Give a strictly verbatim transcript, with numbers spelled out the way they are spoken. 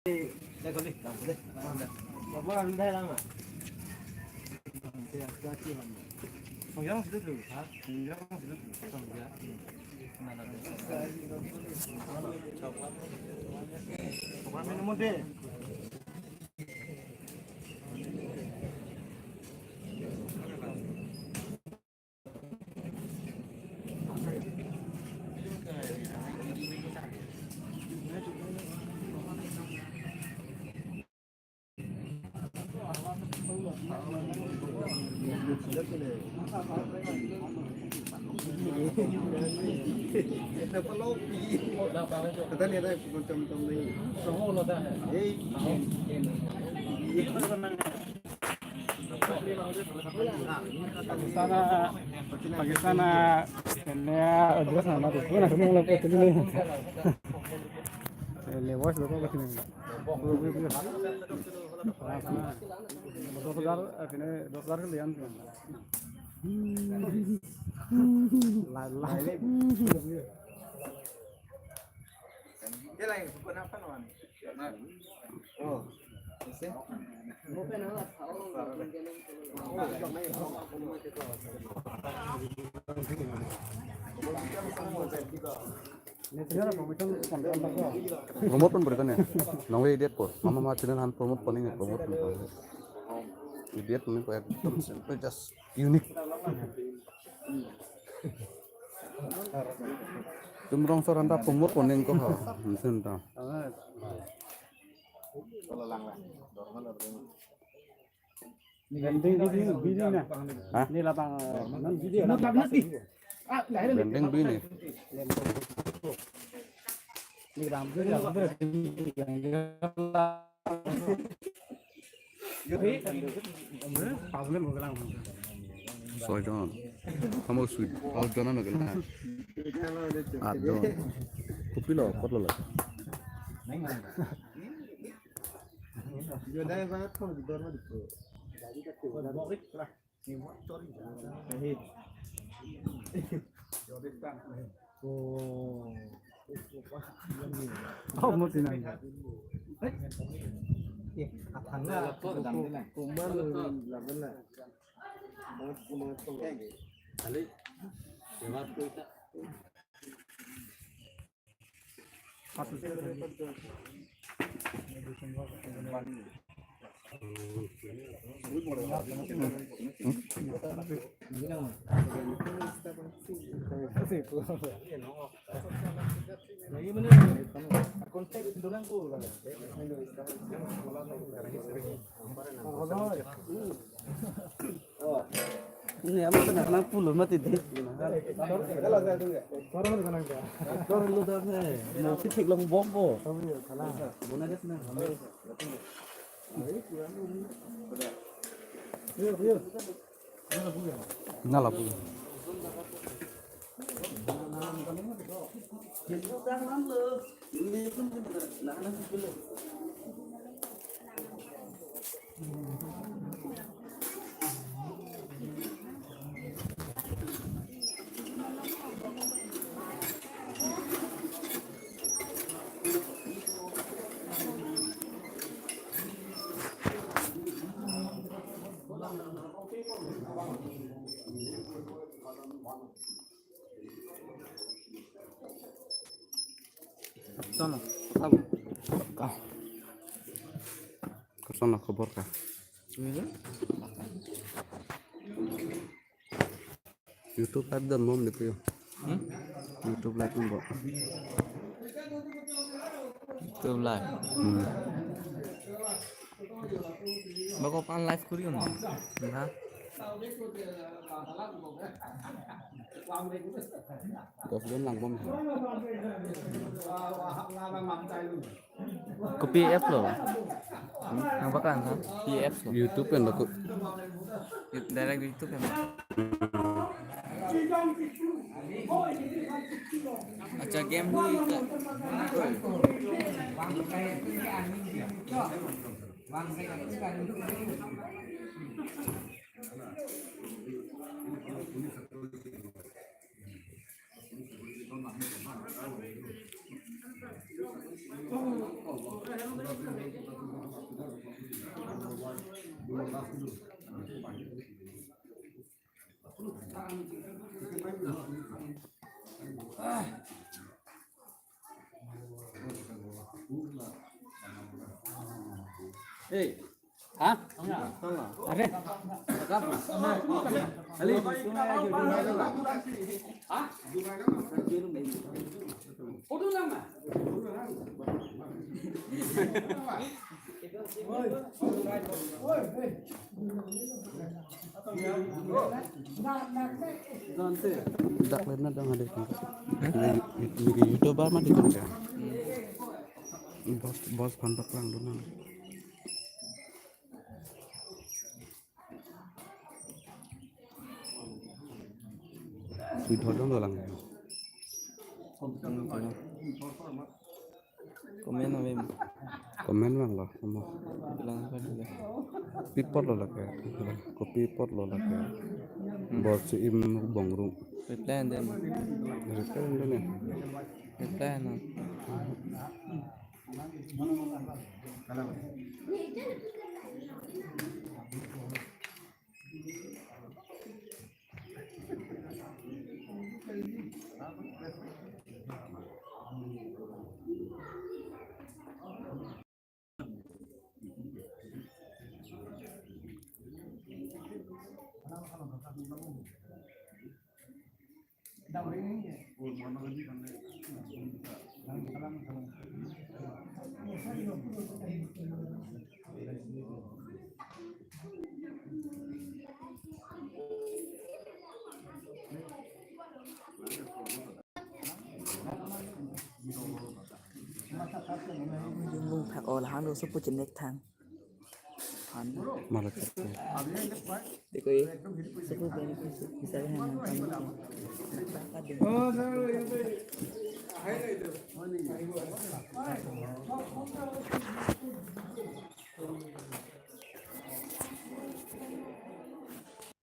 Pakistan, Pakistan, India, address na, na, tu, na, tu, na, tu, na, tu, na, tu, na, voice lo ko, ko, na. Dos hajar, eh, pine, dos hajar ke liyan. Lai, lai. Promote pon pore tane. Nang we idiot po. Mama ma channel han promote pon ni promote pon. Idiot ni ko ekdom simple, just unique. Tum rong so ranta promote pon ni ko ha. Nsen ta. Vending bini, bini na. Hah? Ni labang, eh, non bini na. Vending bini. Ni labang bini, labang bini. Soy jon. Kamu sweet. Soy jon na kena. At jon. Kopi lo, kot lo lo. Oh, mo tinang. Ini apa kena kena pulo mati di. Kor lu dah he. Mau titik long bombo. Mana dia kena? Na lapu. Koson, koson. Koson khobor ka? Hmm? YouTube live dam nom dei pu. Hmm? YouTube live dam bo. YouTube live. Hmm. Bako pan live kuri un. Ha? Dos jon lang bom. Kopi app lo? Nang pakan ha? Pi app lo? YouTube pen lo ko. Direct YouTube pen. Acha game hui ka. Hey. Ha? Are. Cakap. Ali. Ha? Udah lama. Dak lena dang ada kan. Ini YouTuber mah di kan. Bos, bos pantak lang dulu. Sui thodong dolang. Comment avem. Comment lang lo, kamu. Bilang apa juga? Pi apot lo lake. Kopi apot lo lake. Bor si im bongrung. Reply and then. Reply and then ya. Reply no. Jung bung phak o lahang do supu chenek thang. Malah chenek. Dekho ye. Supu bini ko supu bisa hai nang kami. Nak tak ada.